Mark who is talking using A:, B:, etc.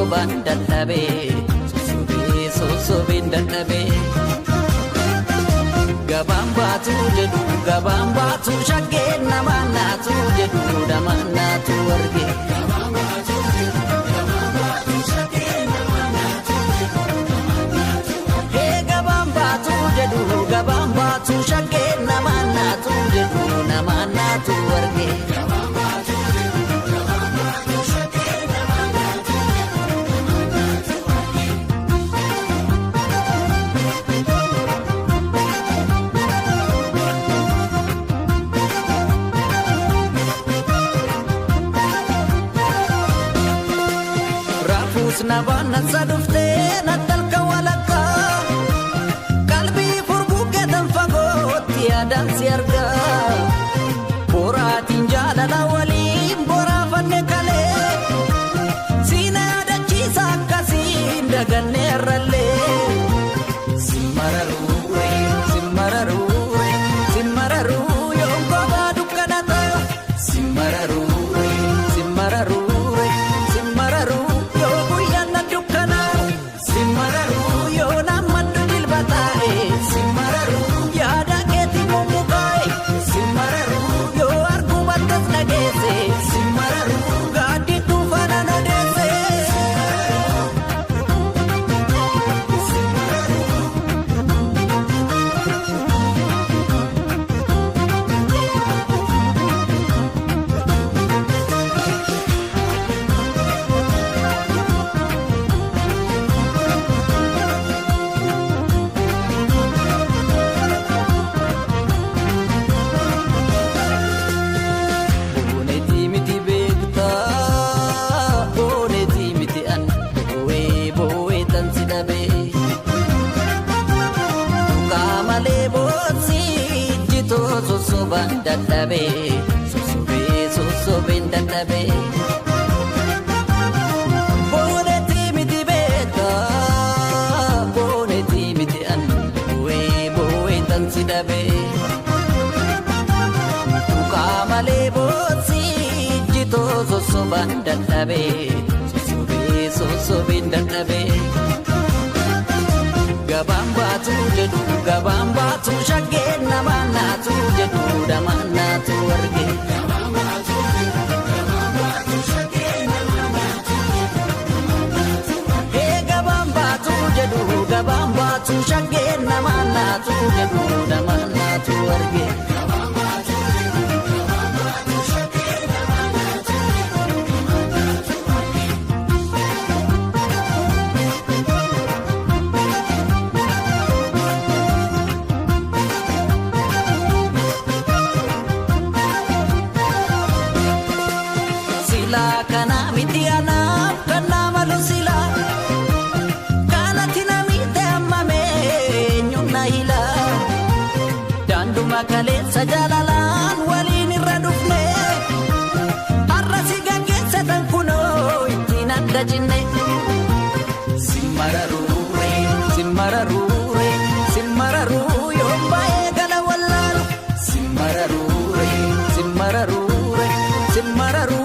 A: sossobaan dadhabee sossobee sossobeen dadhabee. Gabaan baatu jedhu gabaan baatu shaggeen namaan naatu jedhu namaan naatu arge. Gabaan baatu jedhu gabaan baatu shaggeen namaan naatu jedhu namaan naatu arge. Gabaan baatu jedhu gabaan baatu shaggeen namaan naatu jedhu namaan naatu arge. Gabaan baatu jedhu gabaan baatu shaggeen namaan naatu jedhu namaan naatu arge. Nabana saduftee nattalka walakkaa qalbii furgugeetan fagootti yaadaan si argaa boraatiin jaalala waliin boraafanne kalee siina yaadachiisa akkasiin dagannee irrallee simmararuu simmararuu simmararuu yoon kophaa dukkana ta'u simmararuu simmararuu simmararuu. Sossobaan dadhabee sossobee sossobeen dadhabee. Boonetii miti beekaa boonetii miti an boo'ee boo'ee tan si dhabee. Tuqaa malee boosii jitoo sossobaan dadhabee sossobee sossobeen dadhabee. Gabaan baatu jedhu gabaan baatu shaggeen namaan naatu jedhu namaan naatu arge. Gabaan baatu jedhu gabaan baatu shaggeen namaan naatu jedhu namaan naatu arge. Gabaan baatu jedhu gabaan baatu shaggeen namaan naatu jedhu namaan naatu arge. Gabaan baatu jedhu gabaan baatu shaggeen namaan naatu jedhu namaan naatu arge. Kana miti anaaf kan nama lusila kanatti namite ammame eenyuun na hila daanduma kaleessa jaalalaan waliin irra dhufne har'a si gaggeesse tan kunoo ittiin adda jinne. Simmararuu simmararuu simmararuu yoon baay'ee gala wallaalu simmararuu simmararuu simmararuu.